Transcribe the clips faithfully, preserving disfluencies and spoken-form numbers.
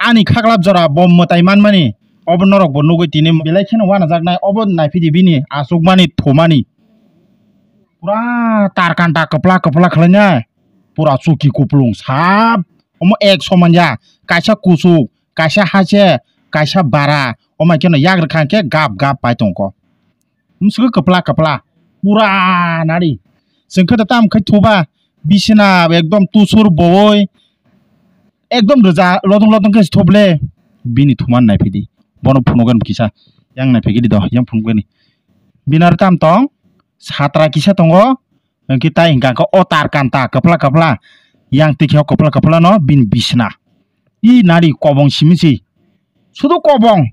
ani khaklap jora bo mwtai manmani, obo norok bo nugwi tini belai kheno wanajaknai, obo naiphi di bini achukmani thumani. Pura tarkanta kwpla kwpla khlainai, pura chuki kuplung sap, omo ek soman ya, kaisa kuchuk, kaisa hache, kaisa bara, omai kheno yak rwkha khe gap gap pai tongkho. Mwswkhe kwpla kwpla. Pura nari. Chwng khe da tam khai thuba. Bisina ekdom tusur bowoi. Ekdom rwja lodong lodong khe thoble. Bini thuman naiphidi. Bono phunukgani kisa. Yang naiphigidi do. Yang phunukgani. Bini aro tam tong. Satra kisa tongo. Hwnkhe tai hwnkha khe o tarkanta kwpla kwpla. Yang tikhe o kwpla kwpla no bini bisina. I nari kobong simi si. Sudu kobong.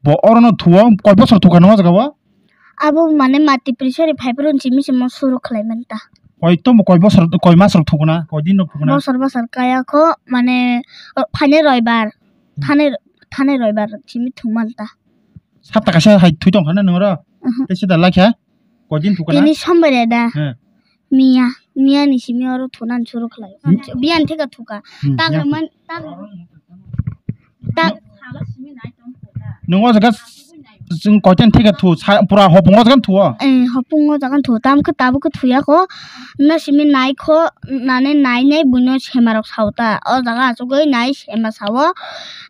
Bo orono thuo, koi bosor thukha nang o jaga o? Abo mane mati prisori phaiphuru simi simo suru khlai manta. Koi tomo koi bosor, koi mas rok thukuna, koi din rok thukuna? Bosor bosor kaya kho, mane, o, phainai roibar. Hmm. Thanai, thanai roibar simi thuk manta. Sapta kaisa hai thui tong khana nang oro? Mhm. Tei sida lai kha? Koi din thukuna? Tini sombai da. He. Miya, miya ni simi oro thunan suru khlai. Hmm. Biyan theka thuka. Hmm, tak ya. Man, tak, tak. Nwng o jaga chwng koitan theka thu, sa-, pura hopung o jaga thu o. Eh, hopung o jaga thu, tam khe tabuk khe thuya kho. Na simi nai kho, nane nai nai buino sema rok sao ta. O jaga achugwi nai sema sao.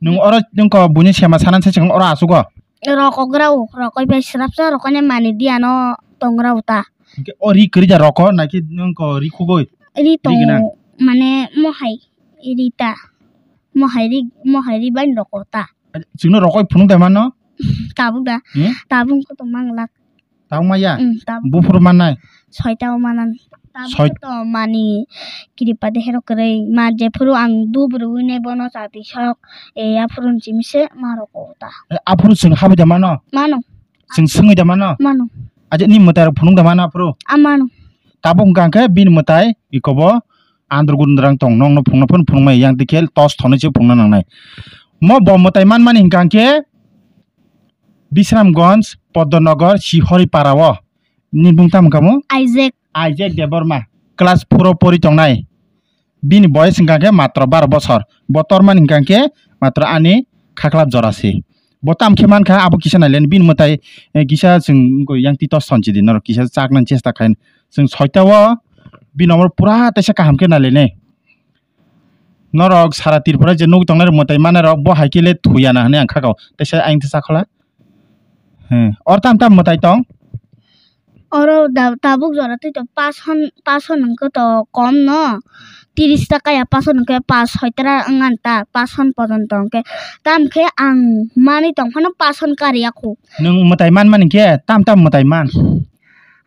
Nwng oro nwng ko buino sema sanan se chwng oro achugo. Rokograo, rokoi bai srapsa, rokoi nai mani diano tongrao ta. Hwnkhe o ri kwrwi da roko, naikhe nwng ko ri khugwi? Ri tongo, gwnang? Mane mohai ri ta. Mohai ri, mohai ri bai roko ta. Chwngno rokoi phunuk da mano? Tabuk da. Hmm? Tabuk ko to manglak. Tabuk maya? Hmm, tabuk. Buphuru mannai? Soita o manan. Tabuk soi- to mani kiripa de hero kwrwi. Ma jephuru ang dub rwui ne bono chati sok. E aphuru chimse ma roko ta. E, aphuru chwng habwi da mano? Mano. Chwng swngwi da mano? Mano. Aje ni mwtai rok phunuk da mano aphuru? A mano. Tabuk hwnkha khe bini mwtai ikobo Andro Gundrang tong nokno phunukna phano phunukmai yang tikhe tos thonwi se phunukna nangnai. Mo bo mwtai manmani hwnkha khe Bisramganj, Poddonagar, Sihori para o. Ni bung tamo kamo? Isaac. Isaac Debbarma. Class four o pori tongnai. Bini boyes hwnkha khe matro baro bosor. Bo tormani hwnkha khe matro ani khaklap jora se. Bo tam khe mankha abo kisa nailen bini mwtai, eh, kisa chwng wngkha yang twi tos thon chidi norok kisa chaknani chesta khain. Chwng soita o bini omor pura teisa kaham khe nailenai. Norok sara Tripura je nugwi tongnai rok mwtai manai rok bo hai khe le thuya na hinui ang kha kau. Teisa ayang teisa khala. He, or tam tam mwtai tong? Oro da-, tabuk jora twi to pason, pason hwnkhe to kom no. Tiris taka ya pason hwnkhe pas soi tera wngkha ta, pason pojonto hwnkhe. Tam khe ang manwi tong phano pason kariya khu. Nwng mwtai man mani khe tam tam mwtai man?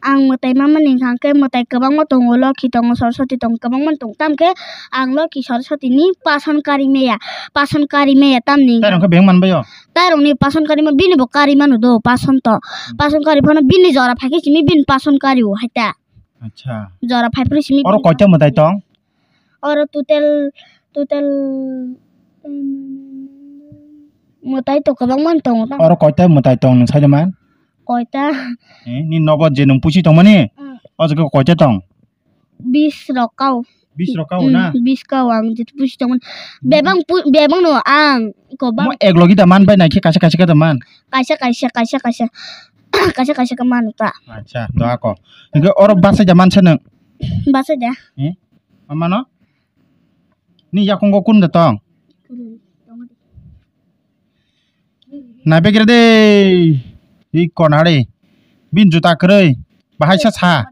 Ang mwtai man mani hwnkha khe mwtai kwbangma tongo, Lokhi tongo, Saraswati tongo, kwbangma tongo. Tam khe ang Lokhi Saraswati ni pason kari maya, pason kari maya tamni. Tai rok khe beng man bai o? Tai rokni pason kari ma, bini bo kari mano do, pason to. Hmm. Pason kari phano bini jora phai khe simi bini pason kari o hai ta. Acha. Jora phai phano simi. Oro bini koita pason mwtai kari. Tong? Oro total, total, um, mwtai to kwbangma tongo ta. Oro koita mwtai tong nwng sai man? Koita? Eh, ni nogo je nwng pusi tongmani? Hmm. O jaga koita tong? Bis rok kau. Bis rok kau na? Hmm, bis kau ang jitu pusi tongmani. Hmm. Bebang pu-, bebang no ang kobang. Mo ek logi da man bai nai khe kaisa kaisa khe da man. Kaisa kaisa, kaisa kaisa. Kaisa kaisa khe manu ta. Acha, doa ko. Hingke oro basai da man se nwng? Basai da. Eh? Mama no? Ni yakungo kun da tong? Naibegra de. I konare. Bin juta kwrwi. Bahai sa sa.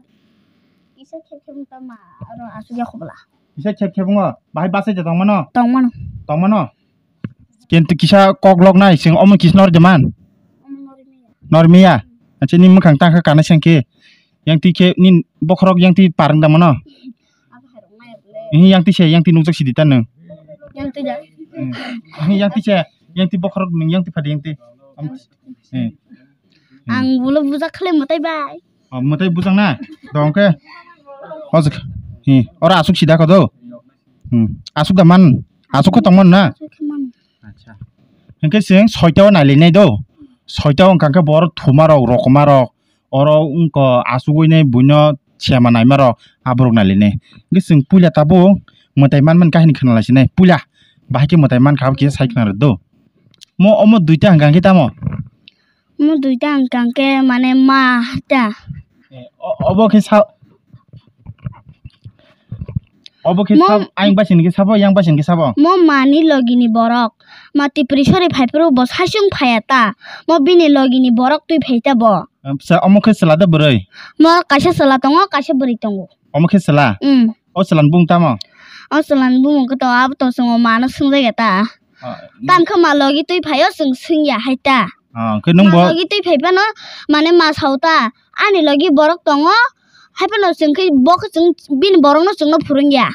Isa khe khe ta ma aro asu ya khobla. Isa khe khe bungo. Bahai basai ja tongmano. Tongmano. Tongmano. Kintu kisa kok lok nai sing omo kis nor jaman. Omo nor miya. Nor miya. Acha ni mukhang ta kha kana sengke. Yang ti khe ni bokhorok yang ti parang da mano. Abo hai rok maya bole. Ini yang ti se yang ti nukjak sidi ta nung. Yang ti da. Hmm. Ini yang ti se yang ti bokhorok nung yang ti phadi yang ti. Am-, eh. Hmm. Ang bolo bujak khle mwtai bai. Oh, mwtai bujak na? Dong ke. Ojak. Hi, ora asuk sida ko do. Hmm. Asuk da man. Asuk ko tong man na? Asuk khe man. Acha. Hingke sing soita o nai le nai do. Soita o hingka khe bor thuma rok, rokoma rok. Oro wngkha achugwi nai buino sema naima rok aborok nailinai. Hwnkhe chwng puila tabuk mwtai manmani kahini khwnalaisinai. Puila Bahai khe mwtai mankha abo kisa sai khna rw do. Mo omo duita hwnkha khe tamo? Mo duita hwnkha khe mane ma ta. Eh, o-, obo khe sa-, obo khe mo sa-, ayang baising khe sabo, yang baising khe sabo? Mo mani logini borok. Ma Tipri sori phaiphuru bo saichung phaiya ta. Mo bini logini borok twi phai ta bo. Sa omo khe chwla da bwrwi? Mo kaisa chwla tongo, kaisa bwrwi tongo. Omo khe chwla? Mm. O chwlani bumung tamo? O chwlani bumung khe to abo to chwng o mano swngjak ya ta. Ah, tam khe ma logi twi phaio chwng swngya hai ta. Ah, khe nwng ma bo logi twi phai phano mane ma sao ta. Ani logi borok tongo, hai phano chwng khe bo khe chwng bini borokno chwngno phurungya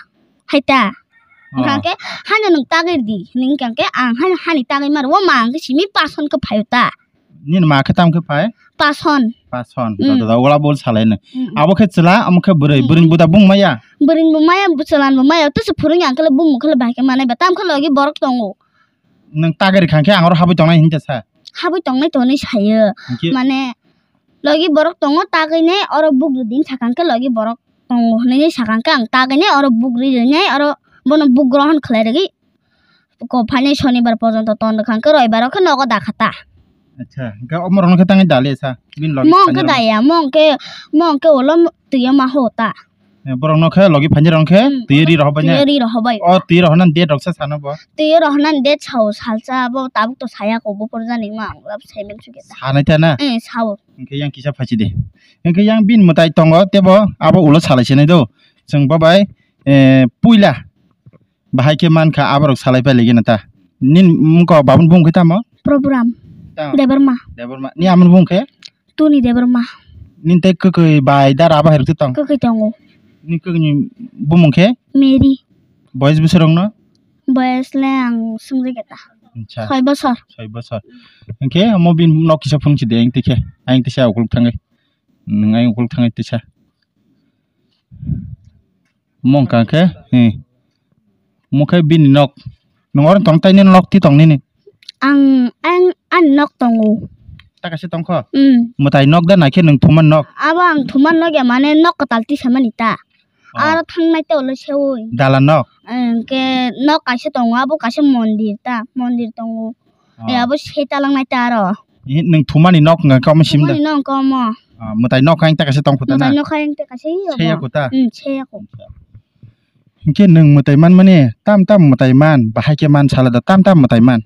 hai ta. Ah. Hwnkha khe haino nwng tagwi di hinwi hwnkha khe ang haino hani tagwi mano o ma ang khe simi pason khe phaio ta. Nini ma khe tam khe phai? Pason. Pason. Mm. Joto da ola bol salai no. Mm, mm. Abo khe chwla, amo khe bwrwi. Mm, mm. Bwrwini buda bung maya? Bwrwini bo maya, chwlani bo maya. Tei se phurung yang khe le bumung khe le bahai khe manai ba. Tam khe logi borok tongo. Nwng tagwi rwkha khe ang oro habwi tongnai hinta sa? Habwi tongnai to hinwi sayo. Hinkhe? Mane logi borok tongo tagwi ne oro buk rwdi hinwi sakha khe logi borok tongo hinwi sakha khe ang tagwi ne oro buk rwi rwnai oro bono buk grohon khlai rwgwi. Ko phainai sonibar porjonto ton rwkha khe roibaro khe nogo dakha ta. Acha, hwnkhe omo rokno khe tangwi dali sa? Bini logi mo hwnkhe phainai rok daya, mo hwnkhe, mo hwnkhe ulo twiyo ma ho ta. Eh, borokno khe logi phainai rok khe hmm, twiyo ri rohor bai na? Twiyo ri rohor bai. O twiyo rohor nani date rok sa sano bo? Twiyo rohor nani date sao salsa bo tabuk to saya ko bo porjani ma ang lab sai mil suke ta. Sanai ta na? Eh, sao. Hwnkhe yang kisa phaisi di. Hwnkhe yang bini mwtai tongo tebo abo ulo salai sinai do. Chwng babai, eh, puila. Bahai khe mankha aborok salai pailai gana ta. Nini mungkha babuni bumung khe tamo? Program. Tamo? Debbarma. Debbarma. Ni amoni bumung khe? Tuni Debbarma. Nini tei kwkwi bai dara abo hai rok tong? Kwkwi tongo. Nini kwkwi ni bumung khe? Mary. Boyes bwswk rok no? Boyes le ang swngjak ta. Acha. Soi bosor. Soi bosor. Hwnkhe omo bini nok kisa phunukchi de ayang tikhe. Ayang tisa ukuluk thangwi. Nwng ayang ukuluk thangwi tisa. Omo wngkha khe, hmm. Omo khe bini nok. Nwng oro tong tai nini nok twi tong nini? Ang, ang, ani nok tongo. Ta kaisa tongkho? Hmm. Mwtai nok da naikhe nwng thuman nok? Abo ang thuman nok ya, mane nok kwtal tisamani ta. Oh. Aro thangnai ta ulo seui. Dalan nok? Hwnkhe nok kaisa tongo, abo kaisa mondir ta, mondir tongo. Oh. E abo se talangnai ta aro. Ihi, nwng thumani nok wngkha khe omo sim da? Thumani nok wngkha omo. Ah, mwtai nok khe ang ta kaisa tongkho ta na? Mwtai nok khe ang ta kaisa seya kho ta? Hmm, seya kho. Hinkhe nwng mwtai manmani tam tam mwtai man, bahai khe man sala da tam tam mwtai man?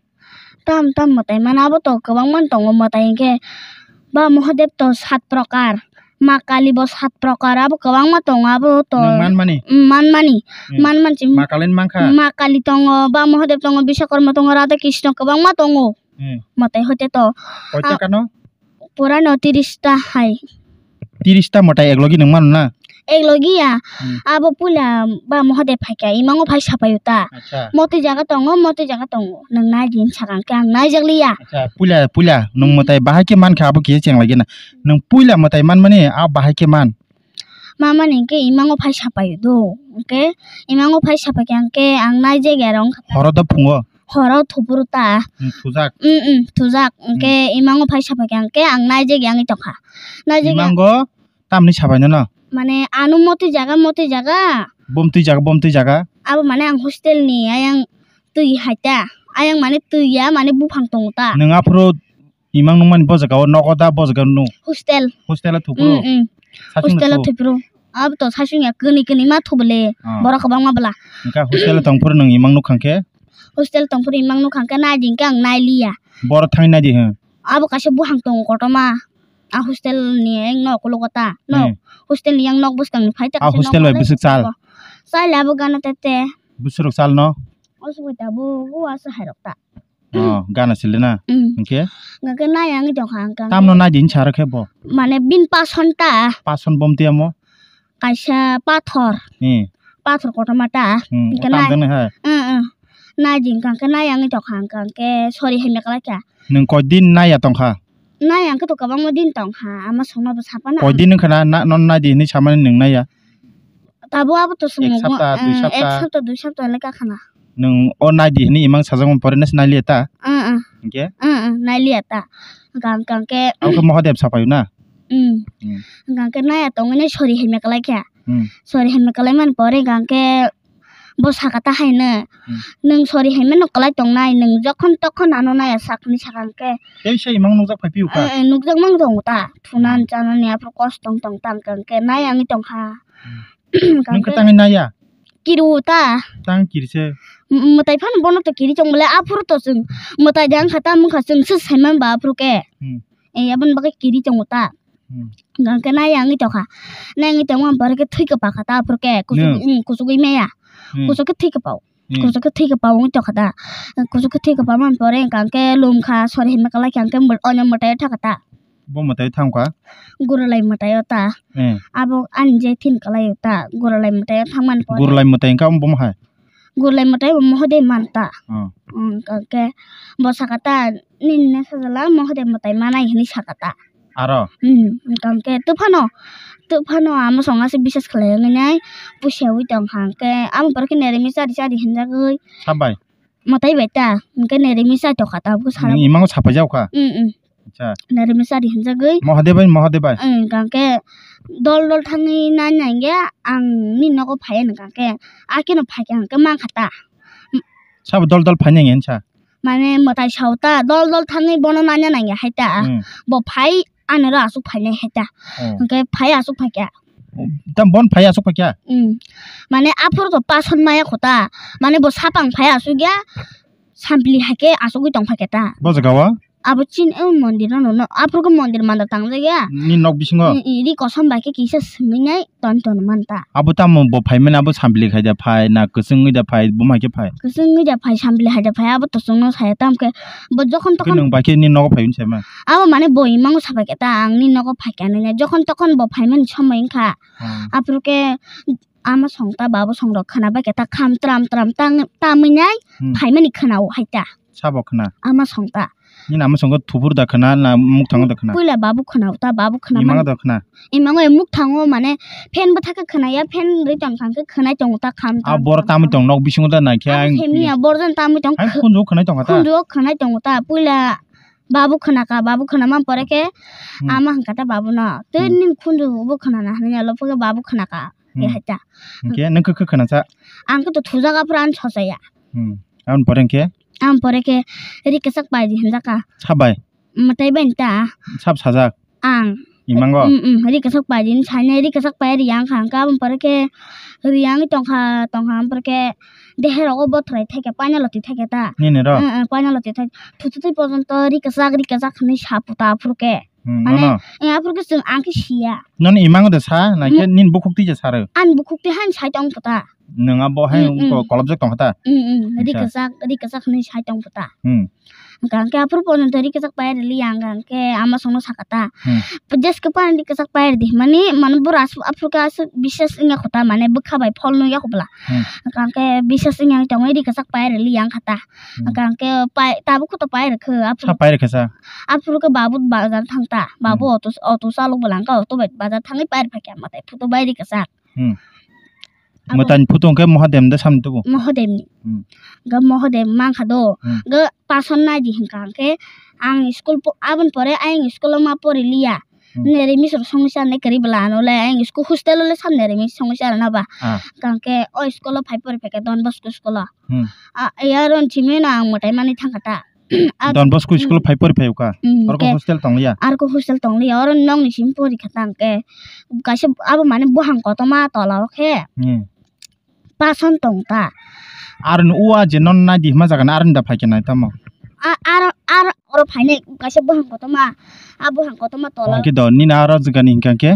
Tam tam mwtai man abo to kwbangma tongo mwtai hinkhe ba Mahadev to sat prokar. Ma Kali bo sat prokar, abo kwbangma tongo, abo to. Nwng manmani? Mm, manmani. Hmm. Manmani si Ma Kali ni mankha? Ma Kali tongo, ba Mahadev tongo, Biswakarma tongo, Radha Krishna kwbangma tongo. Hmm. Mwtai hoite to. Koita kano? Pura no tiris ta hai. Tiris ta mwtai eklogi nwng mano na? Eklogi ya. Hmm. Abo puila ba Mahadev phaikha, imango phai sapaio ta. Acha. Motwi jaga tongo, motwi jaga tongo. Nwng nai di hinwi sakha khe ang naijakliya. Acha, puila, puila, nwng mwtai bahai khe mankha abo kisa chenglaigena. Nwng puila mwtai manmani a bahai khe man? Mamani hinkhe imango phai sapaio do. Hinkhe imango phai sapaikha hinkhe ang naijak ya aro wngkha. Horo do phungo? Horo thupuru ta. Hmm, thujak? Mm, mm, thujak. Hmm. Hinkhe imango phai sapaikha hinkhe ang naijak ya wngwi tongkha. Naijak ya. Imango tamni sapai nono? Mane ano motwi jaga, motwi jaga. Bomtwi jaga, bomtwi jaga? Abo mane ang hostel ni ayang twi hai ta. Ayang mane twi ya, mane buphang tongo ta. Nwng aphuru imang nukmani bo jaga o nogo da bo jaga o nuk? Hostel. Hostel o thupuru? Mm, mm. Saichung hostel o thupuru. Abo to saichung ya kwnwi kwnwi ma thubule. Ah. Borok kwbangma bwla. Hwnkhe hostel o tongphuru nwng imang nukha khe? Hostel tongphuru imang nukha khe nai di hinkhe ang nai liya. Borok thangwi nai di hwn? Abo kaisa buphang tongo kotorma. A hostel ni yang nok ulo kota. No. Hmm. Hostel ni yang nok bwskang ni phai ta. A hostel bai bwswk chal? Chal abo gana tete. Bwswk rok chal no? O sugui ta bo o asa hai rok ta. Oh, gana sile na? Mm. Hwnkhe? Hwnkhe nai ang tongkha ang khe. Tamno nai di hinwi sa rw khe bo? Mane bini pason ta. Pason bomti amo? Kaisa pathor. Hmm. Pathor kotorma ta. Hmm, hwnkhe o tam nai, jani hai? Mm, mm. Nai di hwnkha khe nai ang tongkha ang khe sori hai meklai kha. Nwng koi din nai ya tongkha? Nai ang khe to kwbangma din tongkha, ama songma bo sapana. Koi din wngkha na, na, nono nai di hinwi samani nwng nai ya? Tabuk abo to chwng ek sapta, dui sapta. Ek sapta, dui sapta le kakhana. Nwng o nai di hinwi imang sajakmani pore no se nai liya ta? Ah, ah. Hwnkhe? Ah, ah, nai liya ta. Hwnkha, hwnkha hwnkhe. Abo khe Mahadev sapaio na? Hmm. Hmm. Hwnkha hwnkhe nai ya tongwi nai sori hai meklai kha. Hmm. Sori hai meklai mani pore hwnkha hwnkhe Bo saka ta hai no, Hmm. "Nwng sori hai mano kwlai tongnai, nwng jokhon tokhon ano naya," sak hwnwi saka hwnkhe. Tei se imang nukjak phai phiyokha? Eh, eh, nukjak mang tongo ta. Thuna Hmm. chanani aphuru kosto wng tong ta hwnkhe nai wngwi tongkha. Hmm. Hwnkhe Nwng khe tangwi naya? Kiriwo ta. Tang kiri se. M-, mwtai phano bono to kiri chong bole, aphuru to chwng mwtai de wngkha ta, wngkha chwng se saiman ba aphuru khe. Hmm. Eh, aboni bagwi kiri tongo ta. Hmm. Hwnkhe nai wngwi tongkha. Nai wngwi tongma pore khe thwi kwpa kha ta aphuru khe. Kuchuk, Nwng? Mm, kuchugwi maya. Hmm. Kuchuk khe thwi kwpao. Hmm. Kuchuk khe thwi kwpao wngwi tongkha ta. Kuchuk khe thwi kwpa man pore hwnkha hwnkhe lum kha, sori himna kwlai kha hwnkhe mw-, oino mwtai thangkha ta. Bo mwtai thangkha? Gurulai mwtai o ta. Hmm. Abo ani je thin kwlai o ta. Gurulai mwtai o thangmani pore. Gurulai mwtai wngkha omo bomo hai? Gurulai mwtai bo Mohodev man ta. Oh. Hmm, hwnkhe bo saka ta, "Nini ne sajala Mohodev mwtai manai," hwnwi saka ta. Aro? Hmm, hwnkhe tei phano, tei phano amo song aswk bisas khlai wngnai, puisa wi tong kha hwnkhe, amo pore khe neremi chari chari hinjagwi. Sabai? Mwtai bai ta, hwnkhe neremi chai tong kha ta, bwsarok. Nwng imango sapai jak kha? Hmm, hmm. Acha. Neremi chari hinjagwi. Mohodebai, Mohodebai. Hmm, hwnkhe dol dol thangwi nai nai hwnkhe ang nini nogo phai hwnkha hwnkhe, akhe no phai kha hwnkhe mankha ta. Sabo dol dol phai nai hwnsa? Mane mwtai sao ta, dol dol thangwi bono nanya nangya hai ta. Hmm. Bo phai, ani oro aswk phainai hai ta. Oh. Hwnkhe phai aswk phaikha. Tam bon phai aswk phaikha? Hmm. Mane aphuru to pason maya kho ta. Mane bo sapang phai aswk ya, sampli hai khe aswkwi tong phaikha ta. Bo jaga o? Abo chini o mondir no, no, aphuru khe mondir manda tangjakya. Ni nok bisingo? Hmm, hmm, ri kosom bai khe kisa swngwi nai. Ton ton man ta. Abo tamo bo phai mani, abo sampli khai da phai, na kwchwng wngwi da phai, bo mai khe phai? Kwchwng wngwi da phai, sampli hai da phai, abo to chwngno saya, tamo khe bo jokhon Khe tokhon nwng bai khe nini nogo phai hwnwi sai ma? Abo mane bo imango sabai khe ta, ang nini nogo phai kha nini, jokhon tokhon bo phai mani somoi wngkha. Hmm. Aphuru khe ama song ta, babu song rok khna bai khe ta, kham tram tram tang, tamwi nai Hmm. phai mani khna o hai ta. Sabo khna? Ama song ta. Nini ama song khe thupur da khna na mukthango da khna? Puila babu khna o ta, babu khna Imango man-, da khna? Imango e mukthango mane fan bwtha khe khna ya, fan rwi tong kha khe khna tongo ta kham A tram bor tram tamwi tram. Tong nok bisingo da nai khe Abo ang family ya bor jan tamwi tong Ang khe khunju khna tong kha ta? Khunju khna tongo ta, puila babu khna kha, babu khna man pore khe Hmm. ama hwn kha ta babu no. Tei Hmm. nini khunju bo khna na hwnwi ya, lo pore babu khna kha. Hmm. Hai ta. Hwnkhe nwng khe, khe khna cha? Ang khe to thujak aphuru ani sochaya. Hmm. Aboni pore hwnkhe? Aboni pore khe ri kwchak pai di hwnjak kha. Sabai? Mwtai bai ta. Sab sajak? Ang. Imango? Mm, mm, ri kwchak pai di hwnwi sainai, ri kwchak pai ri yang kha hwnkhe aboni pore khe ri yangwi tong kha, tong kha, aboni pore khe dehe rogo bothrai thai khe paina loti thai khe ta. Nini ro? Mm, mm, paina loti thai. Thutu twi porjonto ri kwchak, ri kwchak hwnwi sa puta aphuru khe. Hmm, Mane, nono? Eh, aphuru khe chwng ang khe siya. Nono imango de sa, naikhe Hmm. nini bukhuk twi je saro? Ani bukhuk twi haino sai tong puta. Nwng abo hai Hmm, wngkha hmm. kolobjak tong kha ta? Hmm, hmm. Ri Acha. Kwchak, ri kwchak hwnwi sai tong puta. Hmm. Hwnkha hwnkhe aphuru porjonto ri kwchak pai rwli ya, hwnkha hwnkhe ama songno sakha ta. Hmm. Jeske phano ri kwchak pai rwdi hwnmani, mane bura aswk, aphuru khe aswk bisas wngya kho ta, mane bwkha bai phol nukya kho bwla. Hmm. Hwnkha hwnkhe bisas wngya tongwi ri kwchak pai rwli ya wngkha ta. Hmm. Hwnkha hwnkhe pai, tabuk khe to pai rwkha, aphuru Sa pai rwkha sa? Aphuru khe babu bazar thang ta, babu Hmm. auto, auto chalok bwla hwnkha, auto bai bazar thangwi pai rwphaikha, mwtai photo bai ri kwchak. Hmm. Abo Mwtai ni photo hwnkhe Mohadev da samni tubu? Mohadev ni. Hmm. Ga Mohadev mankha do. Hmm. Ga pason nai di hwnkha hwnkhe ang school po-, aboni pore ayang school o ma pori liya. Hmm. Nini ri misor songwi chanai kwrwi bwla ano le, ayang school hostel o le samni ri misor songwi chana ba. Ah. Hwnkha hwnkhe o school o phai pori phaikha Don Bosco school o. Hmm. A, ya ron chimino ang mwtai manwi thangkha ta. A Don Bosco Hmm. school o phai pori phai wngkha. Hmm, Oro khe hostel tong liya? Aro khe hostel tong liya, oro nokni simi pori kha ta hwnkhe. Kaisa abo mane buphang kotorma tola o khe Hmm. pason tong ta. Aro ni o a je non nai di hima jaga ni aro ni da phai khe nai tamo? A, aro, aro, oro phainai kaisa buphang kotorma, a buphang kotorma tola. Hwnkhe do nini aro jagani hwnkha khe?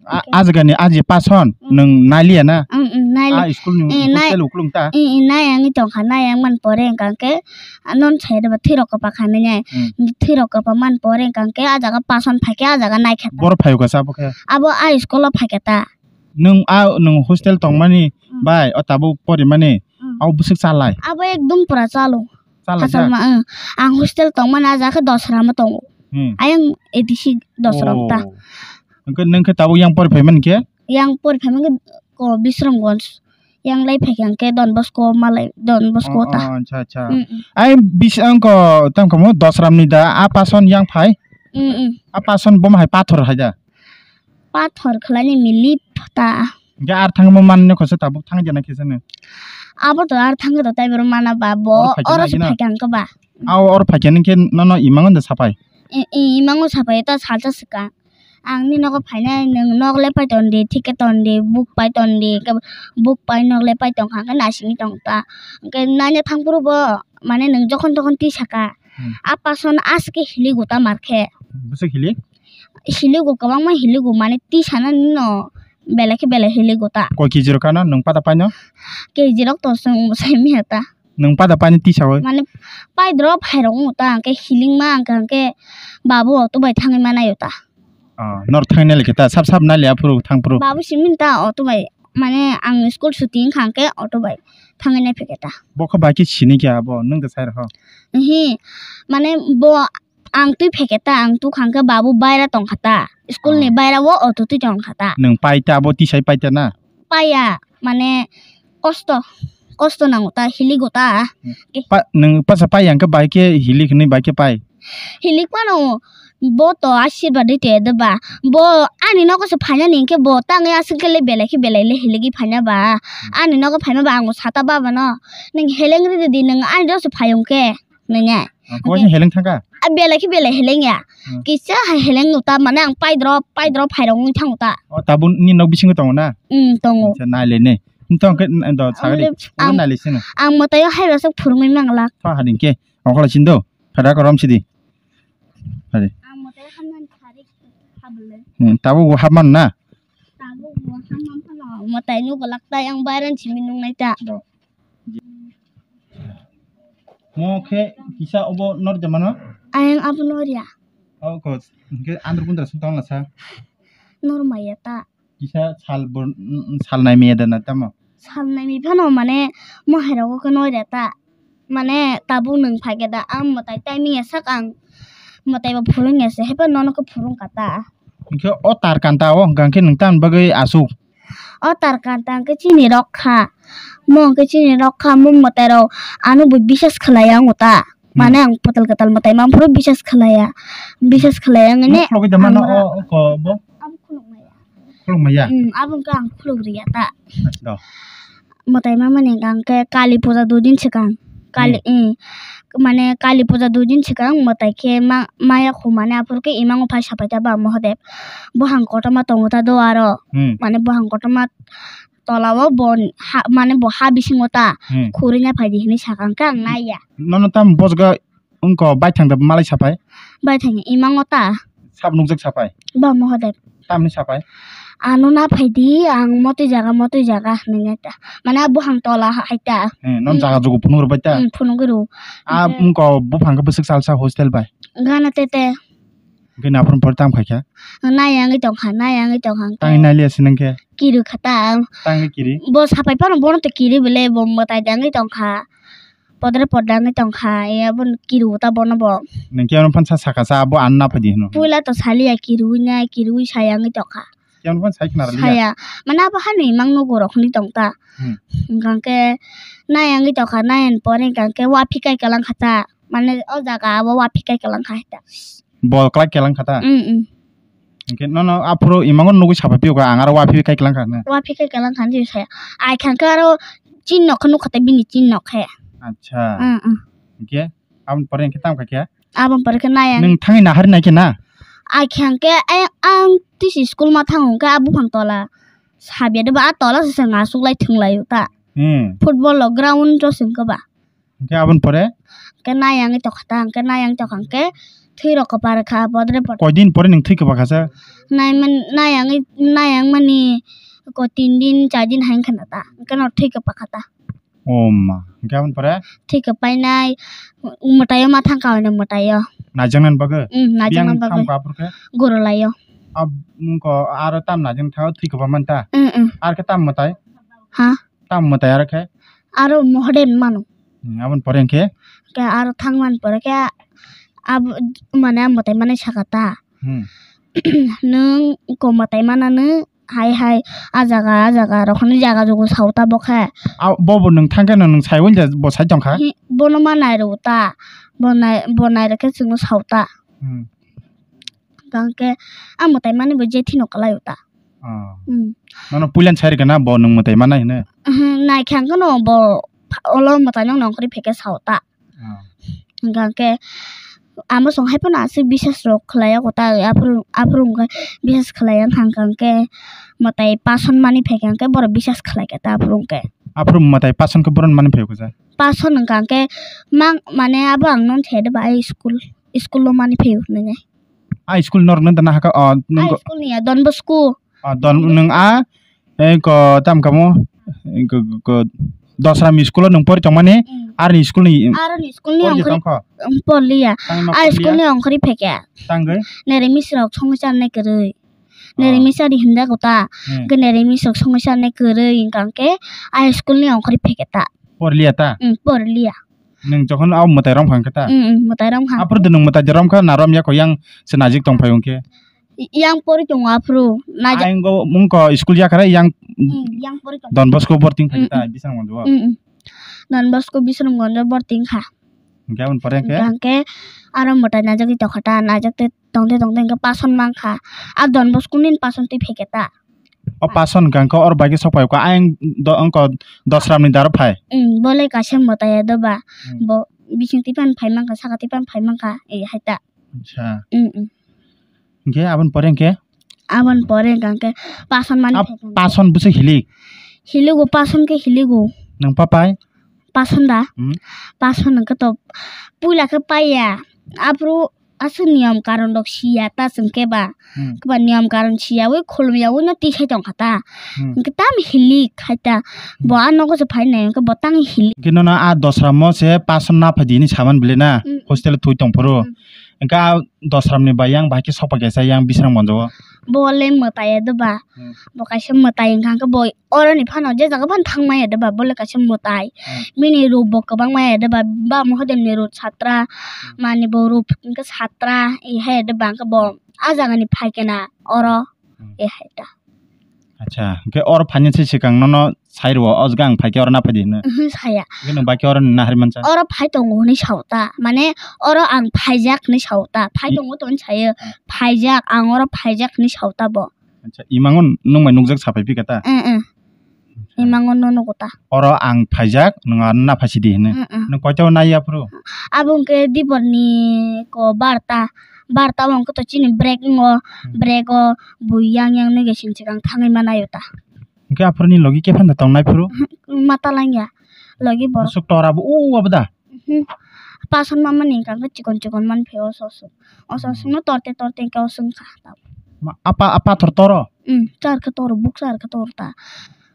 A, Hwnkhe? A jagani a je pason Hmm. nwng nai liya na? Hmm, hmm, nai li-, A school ni eh, nai, hostel ukulung ta? Eh, eh, nai wngwi tong kha, nai wng man pore hwnkha khe, a non sai rwba thwi rok kwpa kha nai nai. Hmm. Thwi rok kwpa man pore hwnkha khe, a jaga pason phai khe, a jaga nai kha ta. Boro phai kha sa bo khe? Abo a school o phai kha ta. Nwng a, nwng hostel tongmani Hmm. bai, o tabuk porimani, Hmm. abo bwswk chalai? Abo ekdom pura chalo. Chalo Hachal jak? Ma, ang, ang hostel tongmani a jaga khe Dosra ma tongo. Hmm. Ayang A D C Dosra ta. Oh. Hwnkhe nwng khe tabuk yang pori phaimani khe? Yang pori phaimani khe ko Bisramganj. Yang lai phaikha hwnkhe Don Bosco malai, Don Bosco Oh, ta. Oh, acha, acha. Mm, mm. Ai bis ang ko tang kamo Dosram ni da a pason yang phai? Mm, mm. A pason bom hai pathor hai da? Pathor khlaini milip ta. Hwnkhe ar thangma manni khosa tabuk thang jana khe sano. Abo to ar thangwi to tai boro mana ba bo Oro phaikhe oro na se gina? Phaikha hwnkhe ba. Ao oro phaikhe nang khe nono imango da sapai? I, i, imango sapai ta salsa swkang. Ang ni nogo phainai nwng nok le pai ton di, thik khe ton di, buk pai ton di, hwnkhe buk pai nok le pai tongkha hwnkhe naisingwi tong ta. Hwnkhe naina thangphuru bo mane nwng jokhon tokhon twi saka. Hmm. A person aske hili guta mar khe. Bwswk hili? Hiligo kwbangma hiligo mane twi sana nino belai khe belai hiligo ta. Koi kg rok kano nwng pata paino? K G rok to chwng sai miya ta. Nwng pata paino twi sawi? Mane pai drop hai rok wng ta hwnkhe hilingma hwnkha hwnkhe babu auto bai thangwi manayo ta. Oh, nor thangwi nai khe ta sap sap nai le aphuru thangphuru. Babu simi ta auto bai mane ang school suti wngkha hwnkhe auto bai thangwi nai phai khe ta. Bo khe bai khe sini khe abo nwng da sai rokho? Hi mane bo Ang twi phekhe ta, ang tukha hwnkhe babu baira tongkha ta. School ni Oh. Baira o auto twi tongkha ta. Nwng pai ta, abo tisai pai ta na? Paiya, mane kosto, kosto nango ta, hiligo ta. Hmm. Pa, nwng pasa pai yang khe bai khe hilik hinwi bai khe pai? Hilik phano bo to asirwad ri te de ba. Bo ani nogo se phaina ni hwnkhe bo tangwi aswk khe le belai khe belai le hiligwi phaina ba. Hmm. Ani nogo phaima ba ang bo sata baba no. Nwng heleng ri di, nwng ani nogo se phai hwnkhe. Nanya. Ang khe waisa heleng thangkha? A belai khe belai heleng ya. Hmm. Kisa hai heleng no ta mane ang pai drop, pai drop hai rok wng thango ta. O tabuk ni nok bisingo tongo na? Hmm, tongo. Acha, nai le ne. Nto ang khe, n-, do, sagri. Ang, Ang nai le sino. Ang mwtai o hai rok sok phurungwi mang lak. Tho hading khe. Ongkhala sin do. Phada korom sidi. Hari. Ang mwtai o hamnani sari habule. Hmm, tabuk bo hap man na? Tabuk bo hap man phano. Mwtai no golak ta yang bairan simi nung nai ta. Do. Mo khe kisa obo nor jamano? Ayang abo nor ya. O ko, hwnkhe andro kundra sung tong lasa? Nor maya ta. Kisa sal bor-, sal nai maya da na tamo? Sal nai mi phano mane mo hai rogo khe nor ya ta. Mane tabuk nwng phai khe da, ang mwtai timing ya sak ang mwtai bo phurung ya se, haiphano nono khe phurung ka ta. Hwnkhe o tar kanta o hwnkha hwnkhe nwng tamni bagwi aswk? O tar kanta hwnkhe chini rok kha. Mo hwnkhe chini rok kha, mo mwtai rok ano bo bisas khlai ya wngo ta. Hmm. Mane ang kwtal kwtal mwtai mamphuru bisas khlai ya. Bisas khlai ya wngwi ne. Khulugwi da mano ang o, o ko bo? Abo khuluk maya. Khuluk maya? Hmm, abo hwnkhe ang khuluk ri ya ta. Do. Mwtai mama ni hwnkha hwnkhe Kali puja dui din swkang. Kali, Hmm. eh, mane Kali puja dui din swkang mwtai khe ma-, maya khu mane aphuru khe imango phai sapai ta ba Mahadev. Buphang kotorma tongo ta do aro. Hmm. Mane buphang kotorma tola o bo ha, mane bo ha bisingo ta Hmm. khurina phai di hinwi sakha hwnkhe ang nai ya. Nono tamo bojgo wngkha baithang da malai sapai? Baithang imango ta. Sab nukjak sapai? Ba Mahadev. Tamni sapai? Ano na phai di, ang motwi jaga, motwi jaga hinwi nai ta. Mane a buphang tola ha-, hai ta. Hmm, non Hmm. Jaga jugu phunuk rwbai ta? Hmm, phunugwi rw. A Hwnkhe wngkha buphang khe bwswk salsa hostel bai? Gana tete. Hwnkhe naphuru pore tam khai kha? Nai yangwi tongkha, nai yangwi tongkha hwnkhe. Tangwi nai liya se nang khe? Kiri kha ta. Tangwi kiri? Bo sapai phano bono to kiri bwle, bo mwtai dangwi tongkha. Podre podre wngwi tongkha, e, abono kiriwo ta bono bo. Nwng khe ano phan sa saka sa, abo ano na phai di hino. Puila to saliya kiriwi nai, kiriwi saya wngwi tongkha. Khe ano phan sai khna rwliya? Saya. Mane abo hani mang nugo rok hwnwi tong ta. Hmm. Hwnkha khe nai wngwi tongkha, nai ani pore hwnkha khe wa phikai kwlang kha ta. Mane o jaga abo wa phikai kwlang kha hai ta. Bol kwlai kelang kha ta? Mm, mm. Hwnkhe nono aphuru imango nugwi sapai phiyokha, ang aro wa phi kai kelang kha hwnwi. Wa phi kai kelang kha hwnwi saya. Ai kha khe aro chin nok khe nukha tei bini chin nok khe. Acha. Mm, mm. Hwnkhe aboni pore hwnkhe tamo kha khe? Aboni pore khe nai ang. Nwng thangwi nahar nai khe na? Ai kha khe ai ang tisi school ma thango hwnkhe a buphang tola. Sabiya de ba a tola se se ngasuk lai thwng lai ta. Hmm. Football rok ground ro se wngkha ba. Hwnkhe aboni pore? Hwnkhe nai yangwi tongkha ta, hwnkhe nai yangwi tongkha, hwnkhe thwi rok kwpar kha, bodre bodre. Koi din pore nwng thwi kwpar kha sa? Nai man, nai yangwi, nai yang mani ko tin din, char din hai wngkha na ta, hwnkhe no thwi kwpar kha ta. O ma, hwnkhe aboni pore? Thwi kwpai nai, mwtai o ma thang kha hwnwi mwtai o. Naijaknani bagwi? Mm, naijaknani bagwi. Biyang thang kha aphuru khe? Gurulai o. Ab-, wngkha aro tam naijak tha, thwi kwpar man ta? Mm, mm. Ar khe tam mwtai? Ha? Tam mwtai aro khe? Aro Mahadev mano. Hmm, aboni pore hwnkhe? Khe aro thangmani pore khe abo mane mwtai mani saka ta. Hmm. Nwng ko mwtai mana nw hai hai a jaga a jaga rok hwnwi jaga jugu sao ta bo khe. A, bo bo nwng thang khe nwng sai bo sai tong kha? Hi, bono ma nai rw ta. Bo nai, bo nai rw khe chwngno sao ta. Hmm. Hwnkhe a mwtai mani bo jethi no kwlai o ta. Oh. Hmm. Nono puilan sai rwkha na bo nwng mwtai manai hwnwi? Uhum, nai khe ang kheno bo olo mwtai no nongkhorwi phaikhe sao ta. Ah. Hwnkha khe amo song hai phano aswk bisas rok khlai ya kota, aphuru, aphuru hwnkhe bisas khlai ya hwnkha khe mwtai pason mani phaikha hwnkhe borok bisas khlai khe ta aphuru hwnkhe. Aphuru mwtai pason khe boron mani phai khe. Pason hwnkha khe mang, mane abo ang non the de ba ai school, school lo mani phai hwnwi. Ah, school norok nang tana haka, oh, nung High ko school ni ya, Don Bosco. Ah, Don, nung a, eh, ko, tam kamo, eh, ko, ko, ko, Dosra ni school o nung pori tongmani, Mm. Ar ni school ni Ar ni school ni pori ongkhori tongkho. Um, porliya. Tangma Ar porliya. School ni ongkhori phekya. Tangwi? Nere misrok songwi charnai kwrwi. Nere Ah. Misari hinda kota. Hmm. Ke nere misrok songwi charnai kwrwi hingkang ke, ai school ni ongkhori phekya ta. Porliya ta? Um, porliya. Nung jokhon au mwtai rong phang khe ta? Um, um, mwtai rong phang. Apor de nung mwtai de rom kha na rom ya ko yang se najik tong phai hwnkhe? Yang pori tongo aphuru. Naja- Ayang go mung ko school ya khare yang Mm, yang pori tongo. Don Bosco borting phai Mm, ta mm. Bisramganj o. Mm, mm. Don Bosco Bisramganj o borting kha. Hingke aboni pore hingke? Hingke aro mwtai najagwi tongkha ta, najagwi tongte tongte hingke pason mankha. A Don Bosco ni pason twi pheketa. O pason hingke oro bai khe sok phai kha, ayang do-, wngko Dosram ni daro phai. Mm, bole kaisa mwtai ya doba. Mm. Bo bising twi pan phai mankha, saka twi pan phai mankha, eh, hai ta. Acha. Mm, mm. Hingke aboni pore hingke? Aboni pore hingke pason mani A, phaikha. Pason bwswk hilik? Hiligo, pason khe hiligo. Nang papai? Pason da? Hmm. Pason hingke to puila khe paiya. Aphuru aswk niyom karon rok siya ta chwng khe ba. Hmm. Khe ba niyom karon siyawi khulumyawi no tisai tongkha ta. Hmm. Hingke tam hilik hai ta. Bo a nogo se phai nai hingke bo tang hilik. Hingke nono a Dosramo se pason na phai di hinwi saman bile na. Hmm. Hostel thwi tongphuru. Hmm. Hingke a Dosramni bai yang bahai khe sokpha kaisa yang Bisramganj o. Bo le mwtai ya doba. Hmm. Bo kaisa mwtai hingka hingke bo oroni phano je jaga phano thang maya doba, bo le kaisa mwtai. Hmm. Bini rup bo kwbang maya doba, ba Mohadevni rup satra, Hmm. Mani bo rup hingke satra, eh, hai doba hingke bo a jagani phai khe na oro, Hmm. Eh, hai ta. Acha, hingke oro phainani se swkang nono sai rwo, o jaga ang phaikhe oro naphai di hino. Mhm, saya. Hingke nwng bai khe oro nahar mansa. Oro phai tongo hinwi sao ta, mane oro ang phaijak hinwi sao ta, phai Hmm. tongo to hinwi sayo, Hmm. Phaijak, ang oro phaijak hinwi sao ta bo. Acha, imango nwng bai nukjak saphai phika ta? Eh, eh. Imango no nugo ta. Oro ang phaijak, nwng aro naphai sidi hino. Mm, mm. Nwng koito nai aphuru? Abo hwnkhe diporni ko barta, barta o hwnkhe to chini break wngo, Hmm. Break o bui yang yang nui sini chikang thangwi manaio ta. Hwnkhe aphuruni logi khe phano tongnai phuru? Mata langya, logi borok. Bwswk tor abo, o abo da? Mhm. Pason mamani hwnkha khe chikon chikon manphi o sosok. O sosokno torte torte hwnkhe o swngkha. Ma, apa, apa pathor toro? Mm, char khe toro, buk char khe toro ta.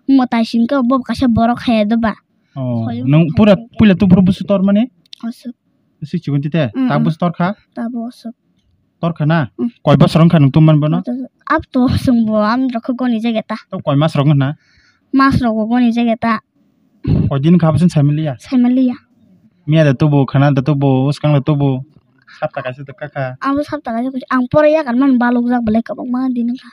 Mwtai singkhe bo kaisa borok hai doba. Oh, soyung nwng hai pura singkhe. Puila tubur busu tor mani? Aswk. Busu chikon tite? Mm, tak mm. Busu tor kha? Tabo aswk. Tor kha na? Mm. Koi bosor wngkha nwng tumman bono? Ab to chwng bo amrok khe goni jageta. To koi mas rok wngkha na? Mas rok bo goni jageta. Koi din kha bwswng saimaliya? Saimaliya. Miya da tubu, khana da tubu, bwskang da tubu. Sapta kaisa da kha kha. Abo sapta kaisa kuchi. Ang pore yakan man balok jak belai kwbangma din wngkha.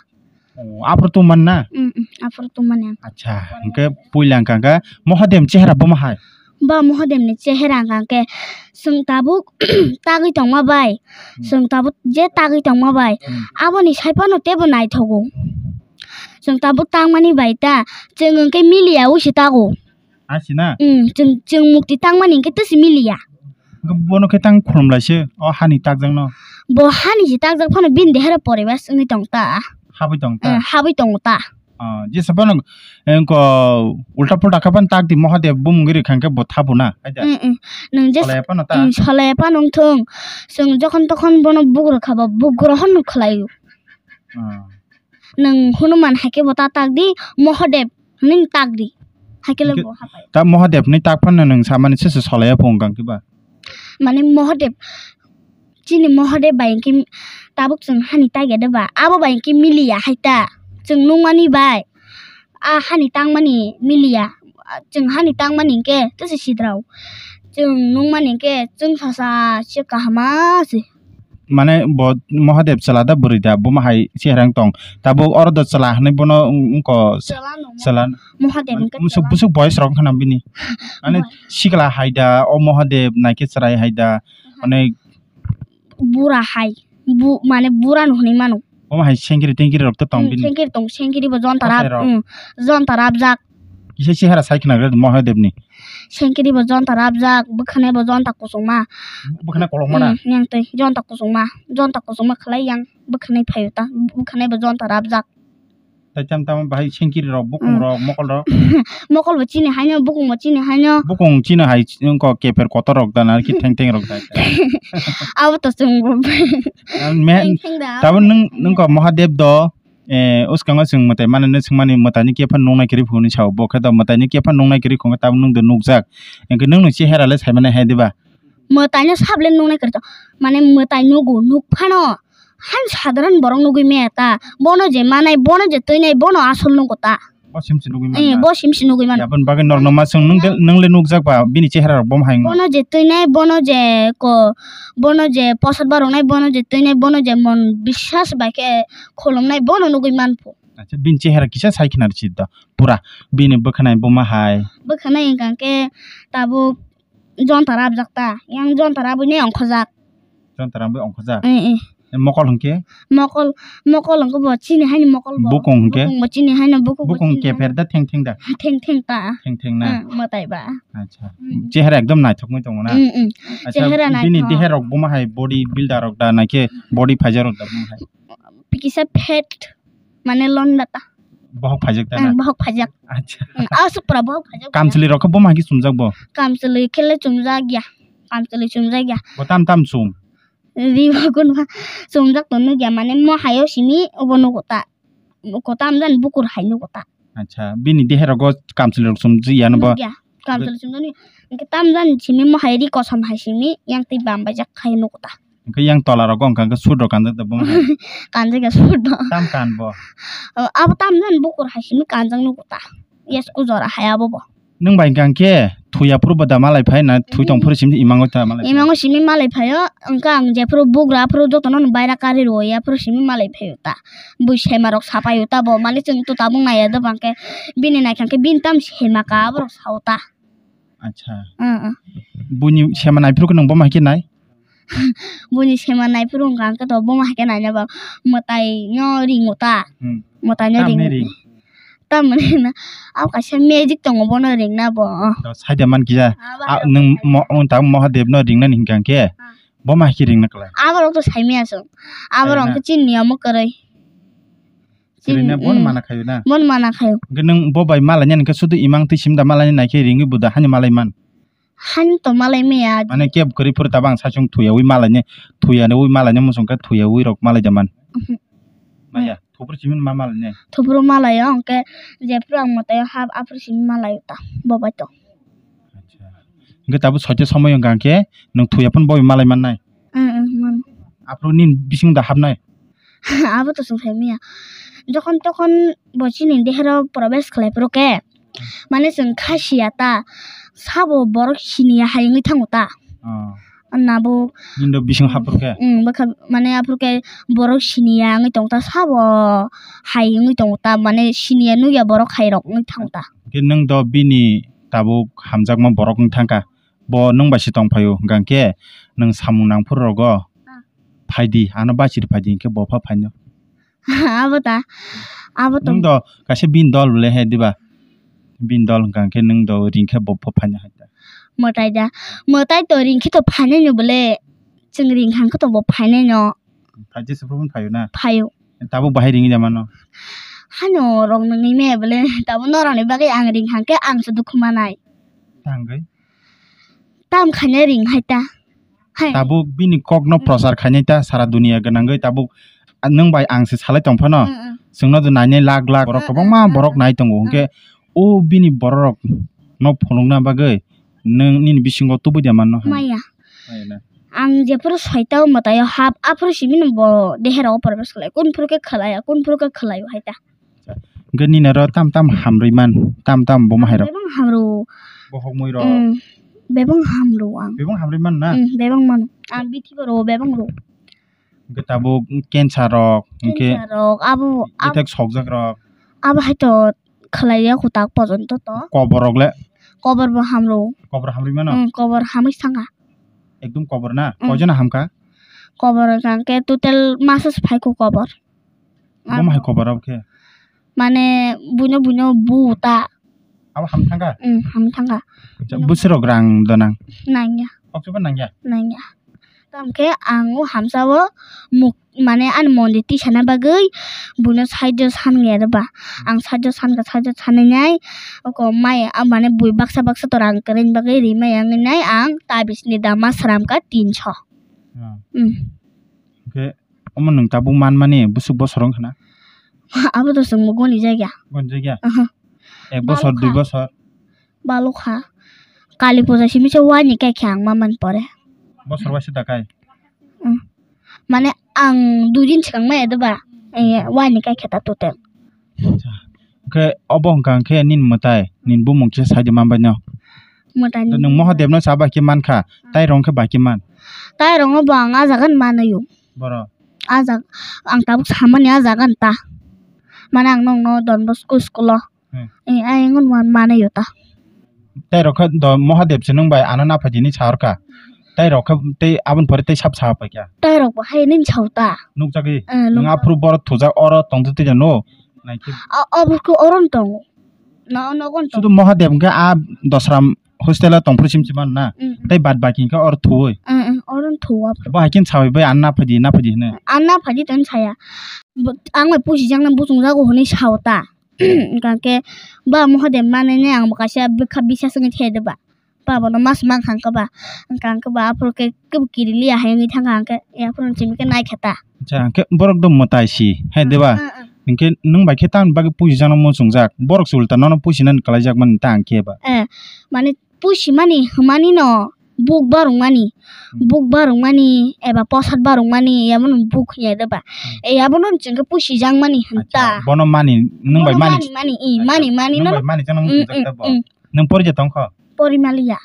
Oh, aphuru tumman na? Mm, mm, aphuru tumman ya. Acha, hingke puila hingka hingka Mohadev chehra bomo hai? Ba Mohadev ni chehra hingka hingke chwng tabuk tagwi tongma bai, Hmm. Chwng tabuk je tagwi tongma bai, Hmm. Aboni sai phano tebo naithogo. Chwng tabuk tangmani bai ta, chwng hingke miliya usi tago. Asina? Hmm, chwng, chwng mukti tangmani hingke tesi miliya. Hingke bono khe tang khulumlaise, o hani takjakno. Bo hani si takjak phano bini dehero poriba wngwi tong ta. Habwi tong ta? Eh, habwi tongo ta. Ah, jesa phano, eh, wngko ulta pulta khe phano tak di Mohadev bumung ri kha hwnkhe bo thabo na, hai da? Mm, mm. Nwng je Solaya phano ta? Mm, solaya phano wngthung. Chwng jokhon tokhon bono bugrukha ba bugrohon khlaio. Ah. Nwng Hanuman hai khe bo ta tak di, Mohadev hwnwi tak di. Hai khe le Hwnkhe bo hapai. Ta Mohadev ni tak phano nwng samani se se solaya phung kang khe ba? Mane Mohadev, chini Mohadev bai hwnkhe tabuk chwng hani tagya de ba? Abo bai hwnkhe miliya hai ta. Chwng nukmani bai. A hani tangmani miliya. Chwng hani tangmani hwnkhe tese sidrao. Chwng nukmani hwnkhe chwng sasa se kahama se. Mane bo Mohadev chwla da bwrwi da, buma hai cheherang tong. Tabuk oro do chwla hinwi bono wng-, wngko Chwla no chwla. Mohadev Mane hwnkhe busuk, chwla. Busuk boyes rok wngkha na bini. Mane Boy. Sikla hai da, o Mohadev naikhe chwrai hai da. Aha. Mane bura hai. Bu-, mane bura no hinwi mano. Omo hai sengkiri tengkiri rok to tong Hmm, bini. Sengkiri tong, sengkiri bo jonta rab-, Kochai rok. Hmm, jonta rabjak. Kisa chehara sai khna rw Mahadevni. Sengkiri bo jonta rabjak, bwkhanai bo jonta kuchukma. Bwkhanai kolokma na? Hmm, yang twi jonta kuchukma, jonta kuchukma khlai yang bwkhanai phaio ta, bwkhanai bo jonta rabjak. Tai tam tam bahai sengkiri rok, bukung Hmm. rok, mokol rok. Mokol bo chini haino, bukung bo chini haino. Bukung chini hai wngkha kepher kotor rok da na ki theng theng rok da. Abo to chwng bo. Ang me-, Theng theng da. Tabuk nwng, nwng kok Mahadev do, eh, uskango chwng mwtai mani, nwng swngmani mwtaini kepha nuknai kwrwi phunukni sao, bo khe do mwtaini kepha nuknai kwrwi phunukhe tabuk nwng do nukjak. Hwnkhe nwng no chehara le saimani hai diba? Mwtaino sable nuknai kwrwi to, mane mwtai nugo, nuk phano. Hain sadharan borok nugwi maya ta. Bono je manai, bono je twinai, bono asol nugo ta. Bo simsi nugwi Eh, manya. Bo simsi nugwi mano. Aboni bagwi norokno ma swng, nwng de-, nwng le nukjak ba, bini chehara rok bo hai wngma. Bono je twinai, bono je ko, bono je posad baroknai, bono je twinai, bono je mon biswas bai khe khulumnai, bono nugwi manphu. Acha, bini chehara kisa sai khna rwchidi do. Pura bini bwkhanai buma hai. Bwkhanai hwnkha khe tabuk jonta rabjak ta, yang jonta rabwi ne ongkhojak. Jonta rabwi ongkhojak? Eh, eh. Eh, mokol hwnkhe? Mokol, mokol hwnkhe bo chini haino mokol bo. Bukung hwnkhe? Bukung bo chini haino bukung bo Bukung chini kepher haino. Da theng theng da? Theng theng ta. Theng theng na? Eh, mwtai ba. Acha. Mm. Chehara ekdom naithokmwi tongo na? Mm, mm. Acha, chehara bini naithok. Dehe rok buma hai body builder rok da naikhe body phaijak rok da buma hai? Kisa fat. Mane londa ta. Bohok phaijak ta na? Ang bohok phaijak. Acha. Ang asuk pura bohok phaijak. Kamchwlwi rok khe buma hai khe chumjak bo? Kamchwlwi khe le chumjak ya. Kamchwlwi chumjak ya. Bo tam tam chum? Ribo kunwa chumjak to nukya, mane mo hayo simi obo nugo ta. Ko tam jan bukur hai nugo ta. Acha, bini dehe rogo kamchwlwi rok chumjak ya no bo? Nukya. Kamchwlwi chumjak ni. Hwnkhe tam jan simi mo hai ri kosom hai simi yang twi bam baijak khai nugo ta. Hwnkhe yang tola rogo hwnkha hwnkhe sut rok kanjak da buma hai? Kanjak ya sut rok. Tam kan bo? O, abo tam jan bukur hai simi kanjak nugo ta. Yes, ku jora hai abo bo. Nwng bai hwnkha hwnkhe thwi aphuru bo da malai phai na thwi tong phuru simi imango ta malai phai? Imango simi malai phaio, hwnkhe ang jephuru bugra aphuru jotono baira kari rwo ya aphuru simi malai phaio ta. Bui sema rok sapaio ta bo, malik chwng to tabuk naiya do bangkhe bini naikha hwnkhe bini tam sema ka aborok sao ta. Acha. Mm, mm. Buini sema naiphuru khe nwng boma hai khe nai? Buini sema naiphuru wngkha hwnkhe to boma hai khe naina ba mwtai no ringo ta. Hmm. Mwtai no ringo. Tamni ring? Tamni na. Abo kaisa magic tongo bono ringna bo. To saida man kisa. Abo Ah, nwng mo-, nwng ta Mahadev no ringnani hwnkha hwnkhe Ah. Boma hai khe ringna kwlai. Aborok to saimaya chwng. Aborok Saimaya? Hwnkhe chini niyamo kwrwi. Kwrwi na, bono mm, mana khayo na? Bono mana khayo. Hwnkhe nwng bo bai malainani hwnkhe sudu imang twi simda malainani naikhe ringwi buda hani malaiman? Hani to malai maya. Mane kebo kwrwi phuru tabang saichung thuyawi malainai, thuyawi malainai muchung khe thuyawi rok malai da man. Mhm. Maya, thopru simi ma malainai? Thopru malaio, hwnkhe jephru ang mwtaio hap aphuru simi malaio ta, bo bai to. Acha. Hwnkhe tabuk soite somoi hwnkha hwnkhe nwng thuya phano bo bai malai mannai? Mm, mm, man. Aphuru nini bising da hapnai? Abo to chwng sai manya. Jokhon tokhon bo chini dehero probesh khlai phuru khe, mane chwng kha siya ta, sabo borok siniya hai wngwi thango ta. Oh. Nabo. Nini do bising hap phuru khe? Mm, bwkha, mane aphuru khe borok siniya wngwi tong ta, sabo hai wngwi tongo ta, mane siniya nukya borok hai rok wngwi thango ta. Hwnkhe nwng do bini tabuk hamjakma borok wng thangkha. Bo nwng bai se tong phaio, hwnkha hwnkhe nwng samung nang phuru rogo Ah. phaidi, ano bachiri phaidi, hwnkhe bo pha phaino. Abo ta, abo to. Nwng do kaisa bini dol le he diba? Bini dol hwnkha hwnkhe nwng do ring khe bo pha phaino hai ta. Mwtai da, mwtai to ring khe to phainai no bole, chwng ring hang khe to bo phainai no. Phaidi se phuru phaio na? Phaio. Tabuk bahai ringwi da mano? Hano rok nungwi me bole, tabuk norokni bagwi ang ring hang khe ang se dukhu manai. Tangwi? Tam khaina ring hai ta. Hai. Tabuk bini kokno prochar khainai ta sara duniya gwnangwi tabuk nwng bai ang se salai tong phano. Mm, mm. Chwngno do nainai lakh lakh borok kwbangma borok nai tongo, hwnkhe o bini borok rok no phunukna bagwi nwng nini bisingo tubui de manno hai? Maya. Maya na. Ang jephuru soita o mwtaio hap, aphuru simi no bo dehera o probesh khlai. Kun phuru khe khlaiya, kun phuru khe khlaio hai ta. Hwnkhe nini oro tam tam hamrwi man, tam tam bo ma hai rok? Bebak hamrw. Bohok mui rok. Mm, bebak hamrw ang. Bebak hamrwi man na? Mm, bebak man. Ang bithi bo rw, bebak rw. Hwnkhe tabuk cancer rok, hwnkhe Cancer rok, abo, ab-, effect sokjak rok. Abo hai to khlai ya kwtak pojonto to. Kobor rok le? Kobor bo hamrw. Kobor hamrwi mano? Mm, kobor hamwi sanga. Ekdom kobor na? Mm. Koijon hamkha? Kobor hwnkhe total masa se phaikho kobor. Bo ma hai kobor abo khe? Mane buino buino bu ta. Abo ham thangkha? Hmm, ham thangkha. Acha, bwswk rok rang do nang? Nangya. Kokchaba nangya? Nangya. Tamkhe ang o hamsa o muk-, mane ani mondir tisana bagwi buino side o sanliya rwba. Ang side o sanka, side o sanwi nai oko mai, ah, mane bui baksa baksa to rang kwrwini bagwi rimaya wngwi nai ang tabis ni dama sramka tinso. Ah. Hmm. Hwnkhe omo nwng tabuk manmani bwswk bosor wngkha na? Abo to chwng bo goni jakya. Goni jakya? Aha. Ek bosor, dui bosor? Balokha. Kali puja simi se wani kai khe ang ma man pore. Bosor waisa da kai? Hmm. Mane ang dui din swkang maya de ba. Eh, wani kai khe ta total. Acha. Hwnkhe obo hwnkha hwnkhe nini mwtai, nini bumung kisa sai di man bai no. Mwtai ni. Nwng Mahadev no sa bai khe man kha, tai rong khe bai khe man. Tai rong no bo ang ah jaga ni manwi o. Boro. Ah jaga, ang tabuk samani ah jaga ni ta. Mane ang nokno Don Bosco school o. Hmm. Eh, ayang on man mane yota. Tai rok khe do Mahadev se nwng bai ano naphai di hinwi sa hor kha. Tai rok khe tei aboni pore tei sab sa pai kha. Tai rok bo hai nini sa ta. Nukjagwi. Eh, nwng nukjagwi. Aphuru borok thujak oro tongtwi twi no. Naikhe. A, abo khe oro no tongo. No, nogo no tongo. Sudu Mahadev hwnkhe a Dosram hostel o tongphuru sim sim mano na. Mm, mm. Tei bad baki hwnkhe oro thuwi. Mm, mm, oro no thuwo. Bo hai khe sa bai ano naphai di, naphai di hwnwi. Ano naphai di tong saya. Bo, ang bai pusi jakna buchung jago hwnwi sa ta. Hwnkhe ba Mahadev manwi nai ang bo kaisa bwkha bisas wngwi thai de ba. Ba bono mas mang kha hwnkhe ba, hwnkha hwnkhe ba aphuru khe kebo kiri liya hai wngwi thang kha hwnkhe, e aphuru chini khe nai kha ta. Acha, hwnkhe borok do mwtai si hai de ba? Ah, ah. Hwnkhe nwng bai khe tamni bagwi pusi jakno muchung jak, borok se ulta nono pusi nani kwlai jak mani ta hwnkhe ba? Eh, mane pusi mani hwnmani no buk barung mani, hmm, buk barung mani eba posat barung mani, abo no buk hwnwi de ba? Hmm. E abo no chwng khe pusi jak mani hwn ta. Acha, bono mani, nwng bai mani? Bono mani, mani, i, acha, mani, mani nwng no bai mani jakno muchung jak ta bo? Mm, mm. Nwng pori ja tong kho? Pori ma liya.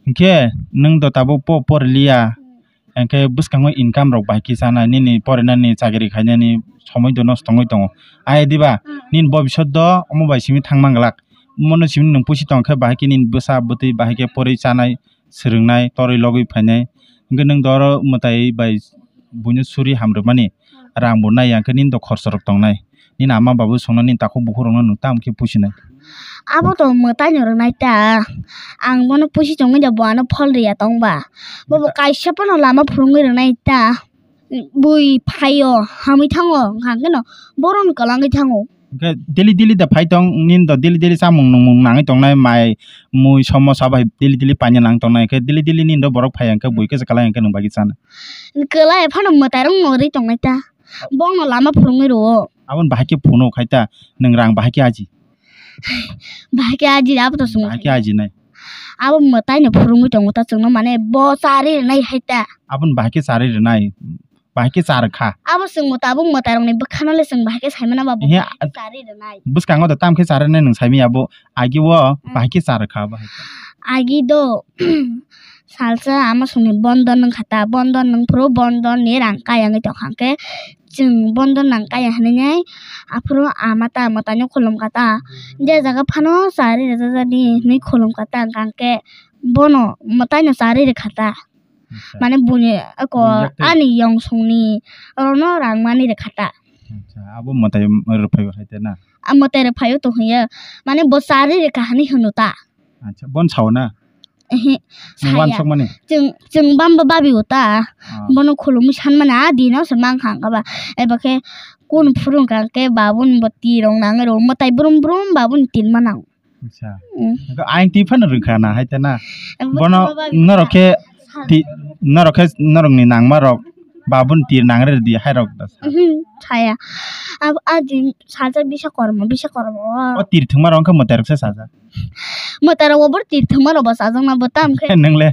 Hwnkhe nwng do tabuk po-, pori liya. Hmm. Hwnkhe bwskango income rok bai khe chanai, nini porinani chakri khainani somoi do nosto wngwi tongo. Ai diba, hmm, nini bobisot do omo bai simi thang mang glak. Omono simi nwng pusi tong khe bahai khe nini bwsa bwtwi bahai khe porwi chanai, swrwngnai, torwi logwi phainai. Hwnkhe nwng do oro mwtai bai buino suri hamrwmani rang bo nai ya, hwnkhe nini do khorsa rok tongnai. Nini ama babu songna nini takhuk bukhuk rokno nwng tamo khe pusinai? Abo to mwtai no rwnai ta. Ang bono pusi tongwi da bo ano phol riya tong ba. Bo bo kaisa phano lama phurungwi rwnai ta. Bui phaio, hamwi thango, hwnkha hwnkhe no bohrokno kwlangwi thango. Hwnkhe daily daily da phai tong, nini do daily daily chamung nungmung nangwi tongnai, mai, mui, somosa bai daily daily paina nang tongnai, hwnkhe daily daily nini do borok phai ya, hwnkhe bui khe se kwlai ya, hwnkhe nwng bai khe chana. Kwlai phano mwtai rok no rwi tongnai ta, bongno lama phurungwi rwo. Aboni bahai khe phunuk hai ta, nwng rang bahai khe aji. Bahai khe aji, abo to chwng bahai khe aji nai. Abo mwtai no phurungwi tongo ta chwngno, mane bo charwi rwnai hai ta. Aboni bahai khe charwi rwnai, bahai khe char kha. Abo chwngno tabuk mwtai rokni bwkhano le chwng bahai khe sai mano ba bo. He, charwi rwnai. Bwskango da tam khe charwi rwnai nwng sai manya bo agi o, hmm, bahai khe char kha bahai khe. Agi do salsa ama songni bondon wngkha ta, bondon wngphuru bondon ni rang kaya wngwi tongkha hwnkhe chwng bondon nang kaya hinwi nai, aphuru ama ta mwtaino khulum kha ta. Je jaga phano charwi rwjak di hinwi khulum kha ta, hwnkha hwnkhe bono mwtaino charwi rwkha ta. Acha. Mane buini eko buini yaktai? Ani yong songni orono rang mani rwkha ta. Acha, abo mwtai rwphai hai te na? A mwtai rwphai o to hwnya, mane bo charwi rwkha hinwi hwno ta. Acha, bon sao na? Ehe, nwng saya. Wansukmani? Chwng, chwng bamba babi o ta. Ah. Bono khulumwi sanmani, a dino se mang kha hwnkha ba. Eba khe kun phuru hwnkha hwnkhe babun bo tir rok nangwi rwo, mwtai brum brum babun tir manang. Acha. Mm. Hwnkhe aing twi phano rwkha na hai te na? Ebo bono tongma babi norok ta. Khe ti-, norok khe norokni nangma rok. Babun tir nang re di hai rok da sa. Mhm, saya. Ab-, adi salsa bisa kormo, bisa kormo. O tir thwngma rok wngkha mwtai rok se sajak. Mwtai rok bo tir thwngma rok bo sajak na bo tam khe. Nang le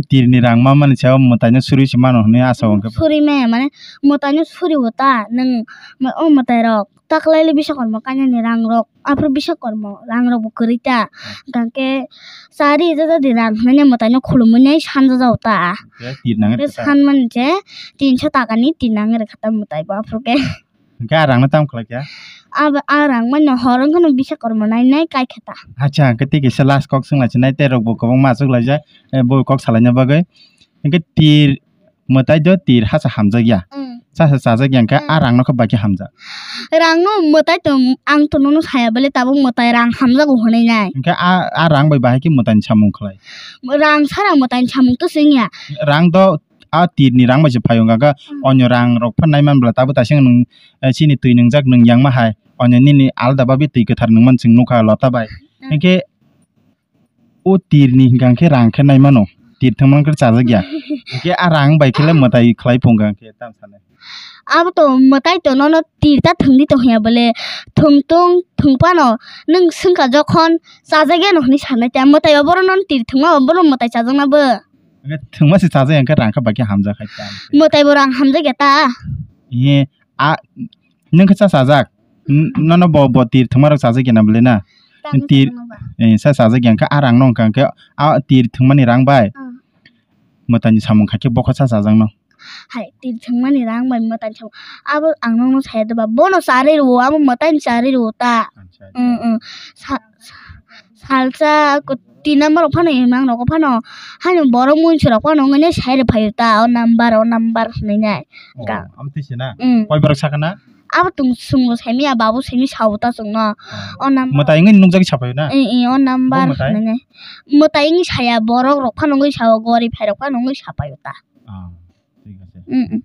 tir ni rang ma mani sao mwtai no suri se mano hwnwi asa wngkha. Suri me mane mwtai no suri bo ta nang ma-, o mwtai rok. Taklai le bisa kormo kainani rang rok, aphuru bisa kormo rang rok bo kwrwi ta. Hmm. Hwnkhe chari jaja di rang hwnwi mwtai no khulumwi nai sanja jao ta. Khe tir nang khe rwkha ta? Sanmani je tinso taka ni tir nang rwkha ta mwtai bo aphuru khe. Hwnkhe a rang no tamo khlai kha? A, a rang mani hor wngkha no bisa kormo nai nai kai kha ta. Acha, hwnkhe tei kisa last kok swng lai sinai, tei rok bo kwbangma achuk laijak, eh, bo kok salaina bagwi. Hwnkhe tir mwtai do tir hasa hamjak ya. Hmm. Chasa chajak ya hwnkhe, hmm, a rang no khe bai khe hamjak. Rang no mwtai tong, ang to nono saya bele tabuk mwtai rang hamjago hwnwi nai. Hwnkhe a, a rang bai bahai khe mwtai ni samung khlai. Rang sara mwtai ni samung to swngya. Rang do a tir ni rang bai se phaio hwnkha khe, hmm, onyo rang rok phan nai man bwla tabuk taising nwng, eh, chini twi nwngjak nwng yang ma hai. Onyo nini alda babi twi kwthar nwng man chwng nukha lota bai. Hmm. Hwnkhe o tir ni hwnkha khe rang khe nai mano, tir thwngma khe chajak ya. Hwnkhe a rang bai khe le mwtai khlai phunga khe tam sanai. Abo to mwtai to nono tir ta thwngdi tong ya bole, thwng tong thwng phano nwng swngkha jokhon chajak ya no hwnwi sanai ta, mwtai ba bono nono tir thwngma ba bono mwtai chajak na bo. Hwnkhe thwngma se chajak ya hwnkhe rang khe bai khe hamjak hai ta. Mwtai bo rang hamjak ya ta. Iye a nwng khe cha chajak. N-, nono bo, bo tir thwngma rok chajak ya na bole na? Tamo tir, tamo ba. Eh, sa chajak ya hwnkhe a rang no hwnkha hwnkhe a tir thwngmani rang bai. Ah. Mwtai ni samung khai khe bokha sa chajak no. Hai, tir thwngmani rang bai mwtai ni samung. Abo ang nono saya de ba, bono charwi rwo, abo mwtai ni charwi rwo ta. Acha, acha. Mm, mm. Sa-, sa-, salsa ko-, tin number rok phano imang rok phano. Haino borok munsi rok phano wngwi nai sai rw phaio ta, o number, o number hwnwi nai. Oh, ka- amo twi se na? Mm. Koi borok sakha na? Abo tong chwngno saimanya, babu saimanya sao ta chwngno. Ah. O number. Mwtai wngwi nukjagwi sapaio na? Eh, eh, o number. Bo mwtai? Hwnwi. Mwtai wngwi saya, borok rok phano wngwi sao, gori phai rok phano wngwi sapaio ta. Ah, thik ase. Mm, mm.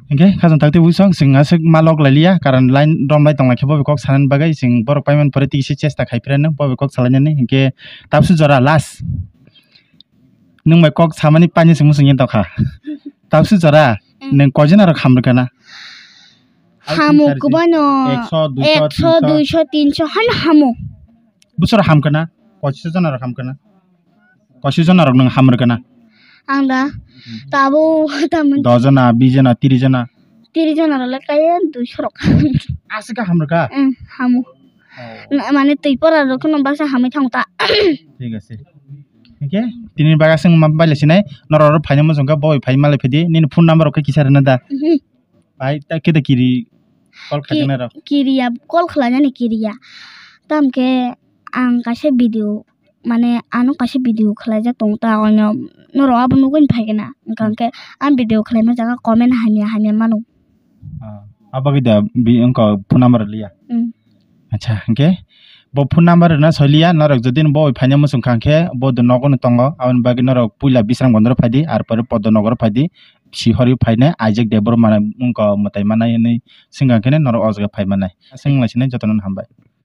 Hwnkhe khajang takti buisong chwng aswk ma lok lai liya, karon line rom lai tong lai khe bo bai kok sanani bagwi chwng borok paimani pore twi se chesta khai phirano bo bai kok salainani. Hwnkhe tabsu jora last. Nwng bai kok samani paini se muchung yen tokha. Tabsu jora, mm, nwng koijona rok ham rwkha na? Hamo kwbano. Ekso, duiso, ekso, tinso. Duiso, tinso, haino hamo. Busur ham kha na? Koiso jona rok ham kha na? Koiso jona rok nwng ham rwkha na? Ang da, hmm, tabuk tamni. Dos jona, bis jona, tris jona. Tris jona rok le kaya duiso rok. Aswk khe ham rwkha? Ang hamo. Oh. Na, mane twi pora rok no baksa hamwi thango ta. Thik ase. Hwnkhe tini bagwi aswk ma bai lai sinai, norok oro phaina muchung kha bo bai phai malai phidi, nini phone number rok khe kisa rwna da? Mhm. Bai ta khe da kiri call ki-, khajaknai rok. Kiriya, call khlainani kiriya. Tamkhe ang kaisa video, mane ano kaisa video khlaijak tongo ta, oino norok abo nugwi phai khe na. Hwnkha hwnkhe ang video khlaima jaga comment hamya hamya mano. Ah, abo bagwi da bi wngkha phone number liya. Mm. Acha, hwnkhe bo phone number rwna soi liya, norok jodi bo bai phaina muchung kha hwnkhe bo do nogo no tongo, aboni bagwi norok puila Bisramganj ro phaidi, ar pore Poddo Nogor ro phaidi, si hori phainai Isaac Debbarma wngkha mwtai manai hinwi swngkha hwnkhe norok o jaga phai manai. Swng lai sinai jotono hambai.